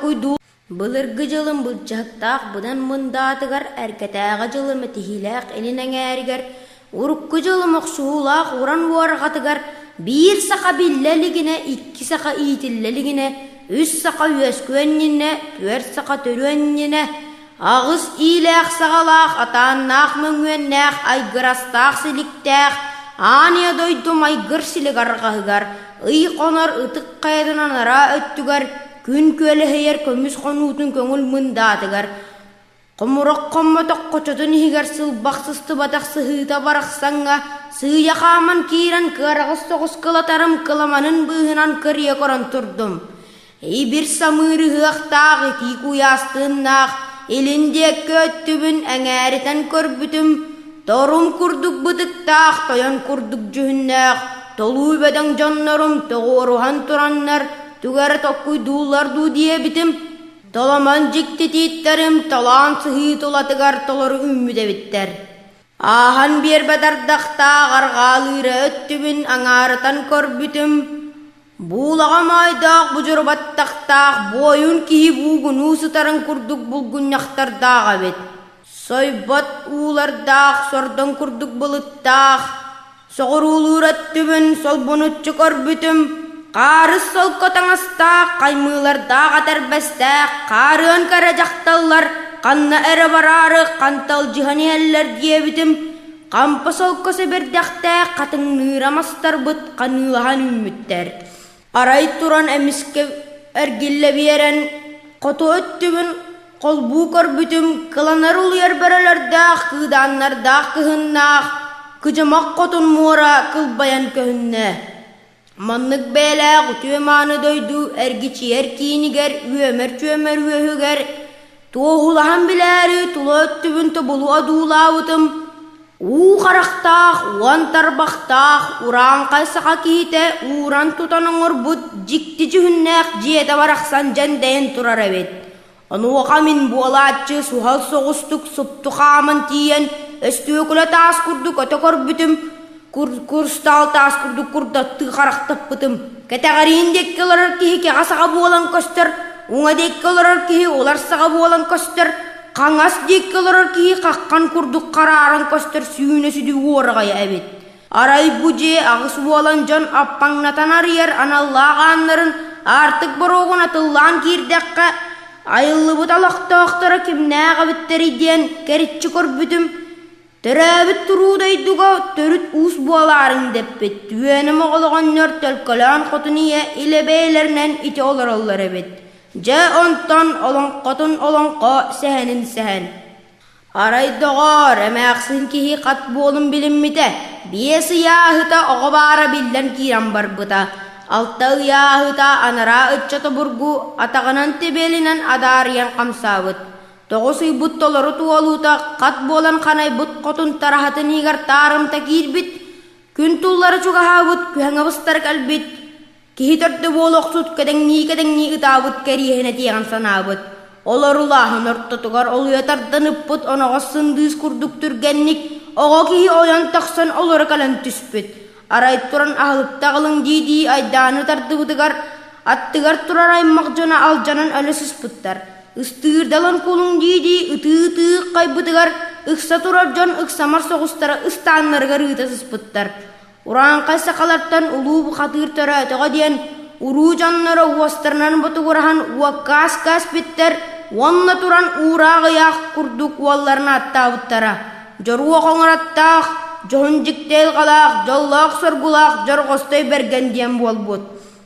толкуйдуу Былыргы дьылым былдьаһыктаах быдан мындаатыгар, эргэтээҕи дьылым этиһиилээх илин эҥээригэр, урукку дьылым охсуһуулаах уран уорҕатыгар биир саха биллэ илигинэ, икки саха иитиллэ илигинэ, үс саха үөскүөн иннинэ, түөрт саха төрүөн иннинэ, аҕыс иилээх-саҕалаах, атааннаах мөҥүөннээх, айгырастаах силиктээх, аан ийэ дойду майгыр силик арҕаһыгар, ый хонор ытык хайатын анараа өттүгэр Күн күөлэһийэр көмүс хонуутун көҥүл мындаатыгар, хомурах хоммотох хочотун иһигэр сылбах сыстыбатах сыһыыта барахсаҥҥа сыыйа хааман киирэн кыараҕас соҕус кылатарым кыламанын быыһынан кырыйа көрөн турдум. Ибир самыыр ыһыахтаах итии куйаас тыыннаах илин диэки өттүбүн эҥээритэн көрбүтүм, торум курдук бытыктаах, тойон курдук дьүһүннээх, толуу бөдөҥ дьоннорум тоҕуоруһан тураннар Тугу эрэ толкуйдууллар дуу диэбитим, толомон дьикти тииттэрим толоон сыһыы тулатыгар толору үүммүт эбиттэр. Ааһан биэрбэт ардахтаах арҕаалыыра өттүбүн аҥаарытан көрбүтүм, буулаҕа моойдоох будьурубаттахтаах буойун киһи буугунуу сытарын курдук булгунньахтардаах эбит. Сойбот уулардаах сордоҥ курдук былыттаах, Соҕуруулуур өттүбүн солбунуччу көрбүтүм, хаарыс солко таҥастаах, хаймыылардаах этэрбэстээх, хаарыан кэрэ дьахталлар ханна эрэ бараары ханталдьыһан иһэллэр диэбитим, хампа солко сэбирдэхтээх хатыҥныыра мастарбыт ханыылаһан үүммүттэр. Арай туран эмискэ эргиллэ биэрэн, хоту өттүбүн холбуу көрбүтүм, кыланар улуйар бөрөлөрдөөх, кыыдааннардаах кыһыннаах, кыдьымах хотун муора кылбайан көһүннэ. Маннык бэйэлээх үтүө-мааны дойду эргичийэр киинигэр, үөмэр-чүөмэр үөһүгэр туоһулаһан билээри тула өттүбүн тобулу одуулаабытым, Уу харахтаах, уон тарбахтаах, урааҥхай саха киһитэ ууран тутан оҥорбут дьикти дьүһүннээх дьиэтэ барахсан дьэндэйэн турар эбит. Онуоха мин буолааччы суһал соҕустук супту хааман тиийэн, өстүөкүлэ таас курдук өтө көрбүтүм, курстаал таас курдук курдаттыы харахтаппытым. Кэтэҕэриин диэки олорор киһи кэҕэ саҕа буолан көстөр, уҥа диэки олорор киһи улар саҕа буолан көстөр, Хаҥас диэки олорор киһи хаххан курдук харааран көстөр сүүнэ сүдү уораҕайа эбит. Арай бу дьиэ аҕыс уолан дьон аппаҥнатан арыйар аналлаах ааннарын аартык боруогун атыллаан киирдэххэ, айыллыбыт олохтоохторо кимнээх эбиттэрий диэн кэриччи көрбүтүм, Төрөөбүт туруу дойдуга төрүт уус буолаарыҥ дэппит, түөнэ моҕол оҕонньор төлкөлөөн хотун ийэ илэ бэйэлэринэн ити олороллор эбит. Дьэ онтон олоҥхотун олоҥхо, сэһэнин сэһэн. Арай доҕоор, эмээхсин киһи хат буолун билиммитэ, биэс ыйааһыта оҕо баара биллэн киирэн барбыта. Алта ыйааһыта анараа ыччат обургу атаҕынан тибиэлинэн адаарыйан хамсаабыт. Тоҕус ыйбыт толору туолуута хат буолан ханайбыт хотун тараһатын иһигэр таарымта киирбит, күн туллара чугаһаабыт, күһэҥэ быстара кэлбит, киһи төрдө буолуохсут кэдэҥнии-кэдэҥнии ытаабыт кэриэһин этиэҕин санаабыт. Олор улааһын ортотугар олуйа тардан ыппыт оноҕос сындыыс курдук түргэнник оҕо киһи ойон тахсан олоро кэлэн түспүт. Арай туран аһылыкта аҕалыҥ дии-дии айдааны тардыбытыгар, аттыгар турар аймах дьоно алдьанан өлө сыспыттар. Ыстыырдалан кулуҥ дии-дии ытыы-ытыы хайбытыгар, ыкса турар дьон ыксамар соҕустара ыстааннарыгар ыыта сыспыттар. Урааҥхай сахалартан улуу бухатыыр төрөөтөҕө диэн, уруу дьонноро уостарынан ботугураһан уокка-ааска аспиттэр уонна туран уураах ыйаах курдук уолларын ааттаабыттара. Дьоруо хоҥораттаах, дьоһун дьикти айылҕалаах, дьоллоох-соргулаах Дьорҕостой Бэргэн диэн буолбут.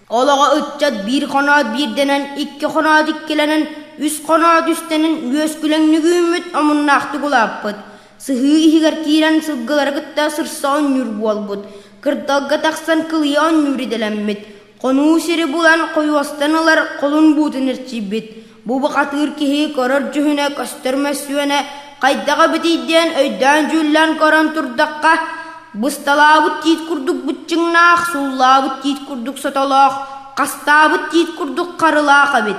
Олоҕо ыччат биир хоноот биирдэнэн, икки хоноот иккилэнэн, үс хоноот үстэнэн үөскүлэҥник үүммүт омуннаахтык улааппыт. Сыһыы иһигэр киирэн сылгылары кытта сырса оонньуур буолбут, кырдалга тахсан кылыйа оонньуур идэлэммит. Хонуу сири булан хойуостан ылар холун буутун эрчийбит. Бу бухатыыр киһи көрөр дьүһүнэ, көстөр мөссүөнэ хайдах эбитий диэн өйдөөн-дьүүллээн көрөн турдахха, бысталаабыт тиит курдук быччыҥнаах, суллаабыт тиит курдук сотолоох, хастаабыт тиит курдук харылаах эбит.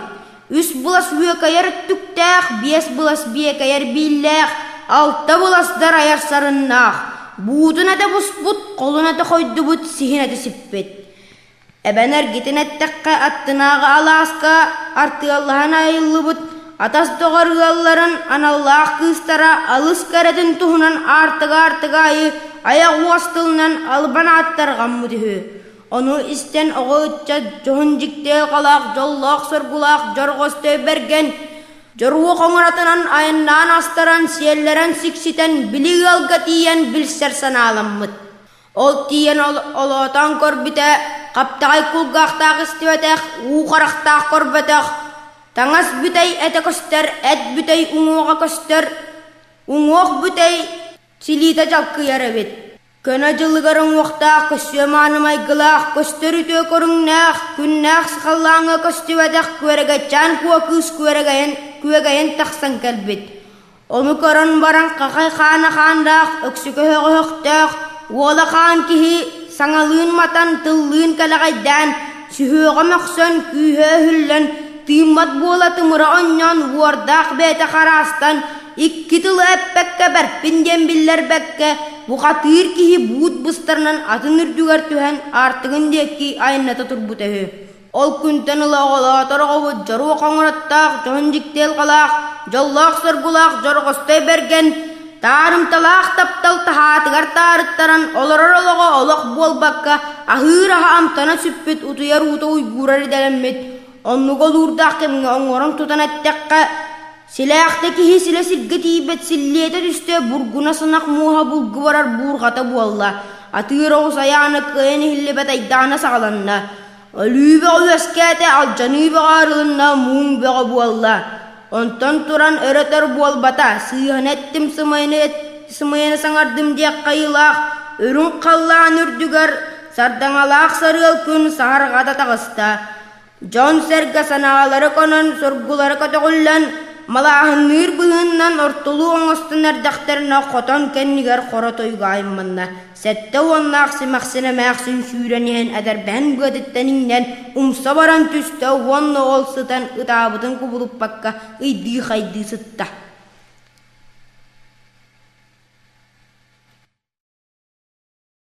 Үс былас үөкэйэр өттүктээх, биэс былас биэкэйэр бииллээх, алта былас дарайар сарыннаах, буутун этэ буспут, холун этэ хойдубут, сиһин этэ сиппит. Эбэн эргитин эттэххэ, аттынааҕы алааска артыаллаһан айыллыбыт атас доҕор ыалларын аналлаах кыыстара алыс кэрэтин туһунан аартыга-аартыга аайы айах уос тылынан албан ааттарҕаммыт үһү. Ону истэн оҕо ыччат дьоһун дьикти айылҕалаах дьоллоох-соргулаах дьорҕостой бэргэн дьоруо хоҥоратынан айаннаан астаран, сиэллэрэн сикситэн били ыалга тиийэн билсэр санааламмыт. Ол тиийэн олоотоон көрбүтэ, хаптаҕай кулгаахтаах истибэтэх, уу харахтаах көрбөтөх, таҥас бүтэй этэ көстөр, эт бүтэй уҥуоҕа көстөр, уҥуох бүтэй силиитэ дьалкыйар эбит. Көнө дьылыгар уҥуохтаах, көссүө мааны майгылаах, көстөр үтүө көрүҥнээх, күннээх сахаллааҥҥа көстүбэтэх күөрэгэйчээн куо кыыс күөрэгэйин, күөгэйин тахсан кэлбит. Ону көрөн баран хахай хаана хаандаах, өксүкөһөҕө өһөхтөөх, уола хаан киһи саҥалыын матан, тыллыын кэлэҕэйдээн, сүһүөҕэ мөхсөн, күүһэ өһүллэн, тыыммат буола тымыра онньоон, уордаах бэйэтэ хараастан, икки тылы эппэккэ бэрпин диэн биллэрбэккэ, бухатыыр киһи буут быстарынан атын үрдүгэр түһэн аартыгын диэки айанната турбута үһү. Ол күнтэн ыла оҕолоотор оҕобут дьоруо хоҥуроттоох, дьоһун дьикти айылҕалаах, дьоллоох-соргулаах Дьорҕостой Бэргэн таарымталаах таптал таһаатыгар таарыттаран олорор олоҕо олох буолбакка, аһыыр аһа амтана сүппүт, утуйар уута уйгуурар идэлэммит, оннук олуурдаах кэмҥэ оҥорон тутан эттэххэ, силээхтэ киһи силэ сиргэ тиийбэт силлиэтэ түстэ, бургуна сынах муоһа булгу барар буурҕата буолла, атыыр оҕус айаана кыайан иһиллибэт айдаана саҕаланна. Өлүү бөҕө үөскээтэ, алдьаныы бөҕө арылынна, муҥ бөҕө буолла. Онтон туран өрөтөр буолбата, сыыһаны эттим, сымыйаны, сымыйаны саҥардым диэх хайыылаах, үрүҥ халлаан үрдүгэр сардаҥалаах сарыал күн саһарҕата таҕыста. Дьон-сэргэ санаалара конон, соргулара көтөҕүллэн, малааһынныыр быһыыннан ортолуу оҥостон эрдэхтэринэ хотон кэннигэр хоро тойуга айманна. Сэттэ уоннаах симэхсин эмээхсин сүүрэн иһэн эдэрбэһин быатыттан иҥнэн умса баран түстэ уонна ол сытан ытаабытын кубулуппакка ыйдыы-хайдыы сытта.